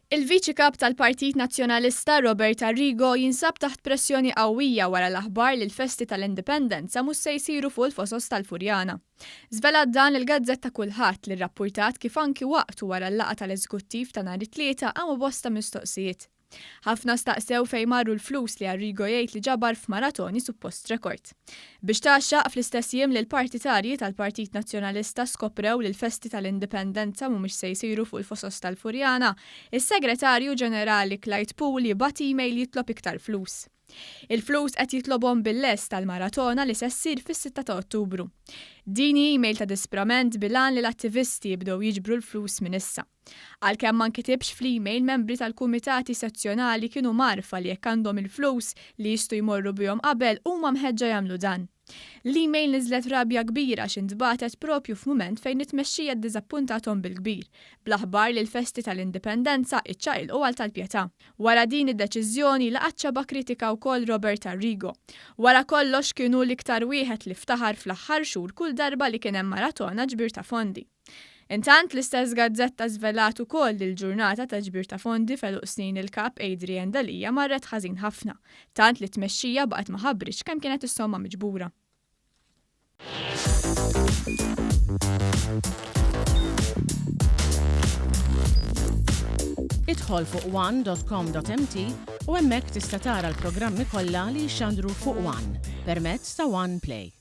Il-Viċi Kap tal-Partit Nazzjonalista Robert Arrigo jinsab taħt pressjoni qawwija wara l-aħbar li l-festi tal-Indipendenza mhux se jsiru fuq il-Fosos tal-Furjana. Żvelat dan il-gazzetta Kullħadd li rrappurtat kif anki waqt u wara l-laqgħa tal-Eżekuttiv ta' nhar it-Tlieta qamu bosta mistoqsijiet. Ħafna staqsew fejn marru l-flus li Arrigo jgħid li ġabar f'maratoni suppost rekord. Biex tgħaxxaq fl-istess jiem li l-partitarji tal-Partit Nazzjonalista skoprew li l-festi tal-Indipendenza mhumiex se jsiru fuq il-Fosos tal-Furjana, is-Segretarju Ġenerali Clyde Puli bagħat email jitlob iktar flus. Il-flus qed jitlobhom bil-lest għall-maratona li se ssir fis-sitta ta' Ottubru. Din hi email ta' disprament bil-għan li l-attivisti jibdew jiġbru l-flus minn issa. Għalkemm ma nkitibx fl-email, membri tal-kumitati sezzjonali kienu mgħarrfa li jekk għandhom il-flus li jistgħu jmorru bihom qabel huma mħeġġa jagħmlu dan. L-email niżlet rabja kbira għax intbagħtet proprju f'mument fejn it-tmexxija ddiżappuntathom bil-kbir, bl-aħbar li l-festi tal-Indipendenza iċċaqilqu għal tal-Pietà. Wara din id-deċiżjoni laqat xebgħa kritika wkoll Robert Arrigo. Wara kollox kien hu l-iktar wieħed li ftaħar fl-aħħar xhur kull darba li kien hemm maratona ġbir ta' fondi. Intant, l-istess gazzetta żvelat ukoll li l-ġurnata ta' ġbir ta' fondi f'għeluq snin il-Kap Adrian Delia marret ħażin ħafna, tant li t-tmexxija baqgħet ma ħabbritx kemm kienet is-somma miġbura. Idħol fuq one dot com dot mt u hemmhekk tista' tara l-programmi kollha li jixxandru fuq one permezz ta' One Play.